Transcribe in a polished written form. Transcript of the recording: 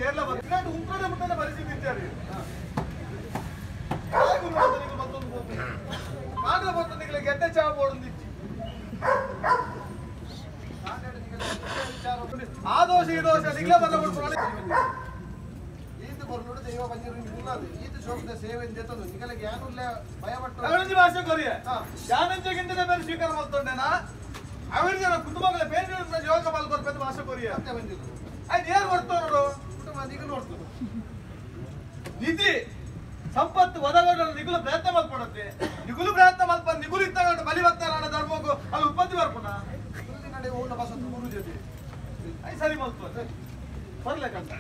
ಏರ್ಲ ಬರ್ಪಿನಾಟ್ ಉಂತ್ರಡೆ ಮುಟ್ಟದ ಪರಿಸ್ಥಿತಿ ಇಚ್ಚಾರಿ ಕಾಂಡ್ರ ಬರ್ತದೆ ನಿಗಲ ಗೆಡ್ಡೆ ಚಾ ಬೋಡೊಂದಿಚ್ಚಿ ಆ ದೋಷ ಈ ದೋಷ ನಿಗಲ ಬಂದ ಕೊಡ್ತಾರೆ ಈತ ಬೊರ್ಲುಡು ದೈವ ಬಂಜಿರು ಉಳ್ಳಾದು ಈತ ಶೋಕದ ಸೇವೆ ಜೊತೆ ನಿಗಲಿಗೆ ಯಾನುಲ್ಲ ಭಯಪಟ್ಟು ಅವಳಿಂಜಿ ಭಾಷೆ ಕೊರಿಯ ಯಾನಂಜ ಗಿಂಡಿನ ಮೇಲೆ ಸ್ವೀಕಾರ ಮಾಡ್ತೊಂಡೇನಾ ಅವರಿಗೆ ಕುಟುಂಬಗಳ ಬೇರೆ ಯೋಗ ಪಾಲ್ಕೊರ್ಪೆಂದು ಭಾಷೆ ಕೊರಿಯ ಮತ್ತೆ ಬಂದಿದ್ದು ಆಯ್ತು ಏನ್ ಕೊಡ್ತೋರು ಕುಟುಂಬ ನಿಗಲು ನೋಡ್ತದೆ ನಿಧಿ ಸಂಪತ್ತು ಒದಗೋಡ ನಿಗುಲು ಪ್ರಯತ್ನ ಮಲ್ಪಡತ್ತೆ ನಿಗುಲು ಪ್ರಯತ್ನ ಮಲ್ಪ ನಿಗುಲು ಇತ್ತಾಗ ಬಲಿ ಬರ್ತಾರ ಧರ್ಮಕ್ಕೂ ಅಲ್ಲಿ ಉತ್ಪತ್ತಿ ಬರ್ಪುಣ ನಡೆ ಓನ ಬಸತ್ತು ಗುರು ಜೊತೆ ಸರಿ ಮಲ್ತು ಬರ್ಲೇಕಂತ.